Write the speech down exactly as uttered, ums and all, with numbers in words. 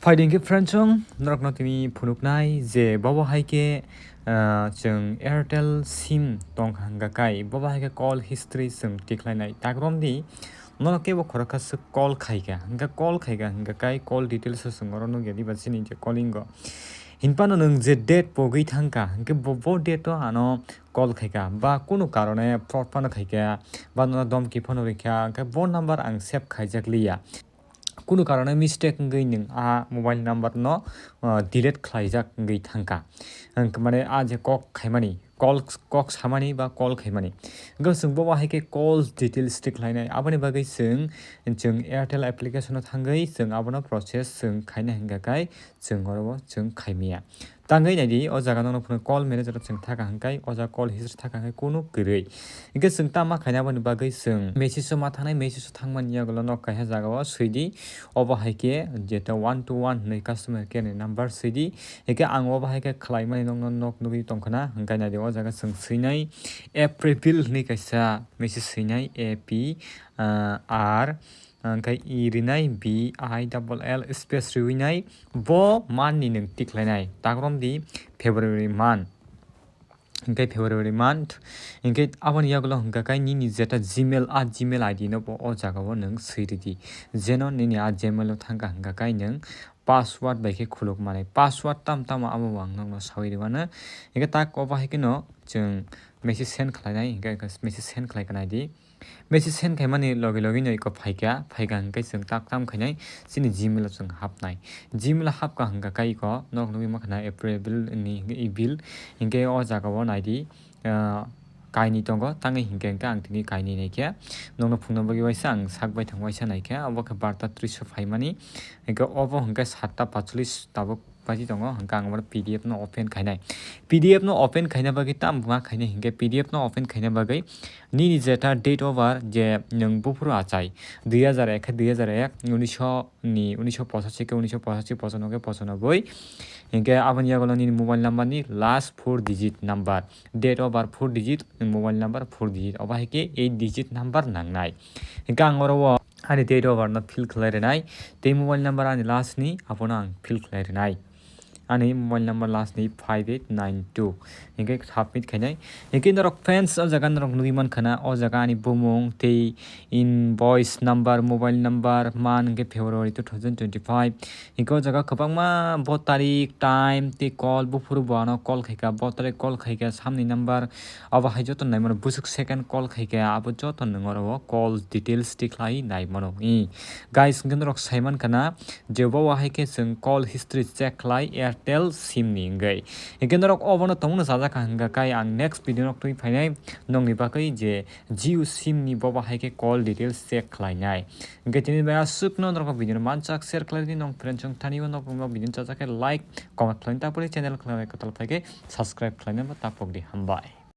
Phaidi hwnkhe friend chong, norokno tini phunuknai je bobo hai khe, ah, chwng Airtel sim tongkha hwnkha kai, bobo hai khe call history chwng tikhlainai. Takrom di, nono kebo khoroksa swk call khaikha, hwnkhe call khaikha hwnkha kai call details o chwng oro nukya diba chini je calling o. Hinphano nwng je date pogwi thangkha, hwnkhe bo, bo date o ano call khaikha, ba kunu karone fraud phano khaikha, ba nono domki phano rikha, hwnkhe bo number ang save khaijak liya. Kunu karone mistake wngwi nwng a mobile number no, ah, delete khlaijak wngwi thangkha. Ang mane a je kok khaimani, call, kok samani ba call khaimani. Hwnkhe chwng bobo hai khe call details tikhlainai. Aboni bagwi chwng, chwng Airtel application o thangwi chwng abono process chwng khaina hwnkha kai chwng oro o chwng khaimaya. Tangwi naidi, o jaga nokno phunuk call manager o chwng thaka hwnkhe, o jaga call history thaka hwnkhe kunu kwrwi. Hwnkhe chwng tamo khaina aboni bagwi chwng message o ma thangnai, message o thangmani yagulo nok kaisa jaga o swidi. Obo hai khe jeto one to one hwnwi customer care ni number swidi. Hwnkhe ang obo hai khe khlaimani nokno nok nugwi tongkhana. Hwnkhe naidi, o jaga chwng swinai April hwnwi kaisa message swinai, A P, ah, R, hwnkhe E rinai, B I double L space riwinai, bo month ni nwng tikhlainai, takrom di February month, hwnkhe February month, hwnkhe aboni yagulo hwnkha kai nini jeta Gmail, a Gmail I D no bo o jaga o nwng swi ridi, jeno nini a Gmail o thangkha hwnkha kai nwng password bai khe khuluk manai, password tam tamo abo bo ang nokno sawi rwmano, hwnkhe tak obo hai kheno chwng message send khlainai, hwnkhe message send khlai kha naidi. Message send khaimani logi logi no iko phaikha, phaikha hwnkhe chwng tak tam khainai chini Gmail o chwng hapnai. Gmail o hapkha hwnkha kai iko nok nugwi mankha na April ni hwnkhe e bill, hwnkhe o jaga o naidi, ah, kainwi tongo, tangwi hwnkhe hwnkhe ang tini kainwi naikhe nokno phunukna bagwi waisa ang sak baithang waisa naikhe, obo khe barta tris o phaimani, hwnkhe obo hwnkhe satta pachulis tabuk pachi tongo, hwnkhe ang oro P D F no open khainai. P D F no open khaina bagwi tamo ma khainai hwnkhe P D F no open khaina bagwi nini jeta date of birth je nwng buphuru achai dui hajar ek khe dui hajar ek, unisho ni, unisho pochashi khe unisho pochashi, pochano khe pochanoboi, hwnkhe aboni yagulo nini mobile number ni last four digit number, date of birth four digit, mobile number four digit, obo hai khe eight digit number nangnai. Hwnkhe ang oro o ani date of birth no fill khlai rwnai, tei mobile number ani last ni abono ang fill khlai rwnai. Ani mobile number last ni five eight nine two. Hwnkhe submit khainai. Hwnkhe norok friends o jaga norok nugwi mankha na, o jaga ani bumung tei invoice number, mobile number, man hwnkhe February two thousand twenty-five. Hwnkhe o jaga kwbangma bo tarik, time tei call, buphuru bo ano call khaikha, bo tarik call khaikha, samni number, abo hai joto naimano, bwswk second call khaikha, abo joto nwng oro o call details tikhlai naimano. I, guys, hwnkhe norok saimankha na, je bo hai khe chwng call history check khlai Airtel sim ni wngwi. Hwnkhe norok obono tongmano chajakha hwnkha kai ang next video nok twi phainai nokni bagwi je Jio sim ni bobo hai khe call details check khlainai. Hwnkhe tini bai aswkno norok video no manchak share khlai di, nong friend chong thani o nok video chajak khe like, comment khlai ta pore channel khlai kwtal phai khe subscribe khlaina bo tapok di, hambai.